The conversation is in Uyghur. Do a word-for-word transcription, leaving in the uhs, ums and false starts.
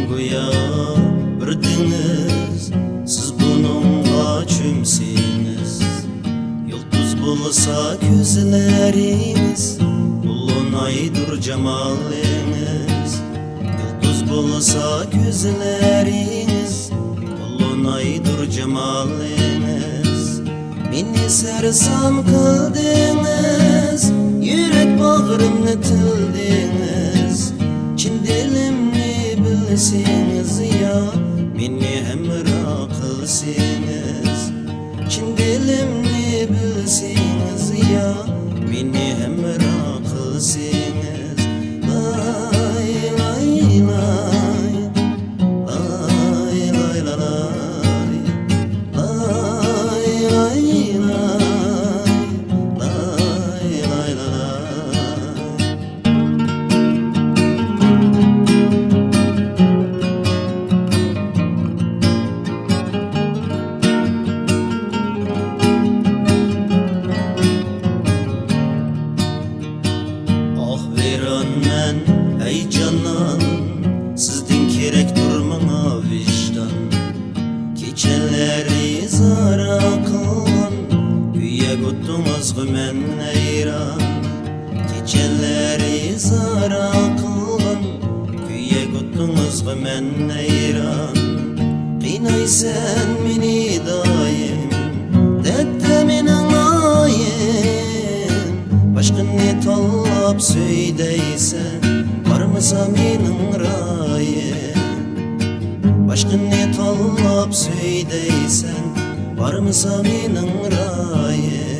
گويا بىر دېڭىز، سىز بۇنىڭغا چۆمسىڭىز. يۇلتۇز بولسا كۆزلىرىڭىز، ئۇلۇنايدۇر جامالىڭىز. يۇلتۇز بولسا كۆزلىرىڭىز، ئۇلۇنايدۇر جامالىڭىز. مېنى سەرسان قىلدىڭىز، يۈرەك باغرىمنى تىلدىڭىز. چىن دىلىمنى بىلسىڭىز يا، مېنى ھەمراھ قىلسىڭىز. چىن دىلىمنى بىلسىڭىز يا، مېنى ھەمراھ قىلسىڭىز. لاي، لاي، لاي. لاي، لاي، لا، لاي. لاي، لاي، لاي. لاي، لاي، لا، لاي. ئاھ، ۋەيرانمەن، ھەي جانان، سىزدىن كېرەكتۇر ماڭا ۋىجدان. كېچىلەر ئىزھارا قىلغان، كۆيەك ئوتىڭىزغا مەن ھەيران. كېچىلەر ئىزھارا قىلغان، كۆيەك ئوتىڭىزغا مەن ھەيران. قىينايسەن مېنى دائىم، دەردتە مېنىڭ ئايىم. باشقىنى تاللاپ سۆي دەيسەن، بارمىسا مېنىڭ رايىم. باشقىنى تاللاپ سۆي دەيسەن، بارمىسا مېنىڭ رايىم.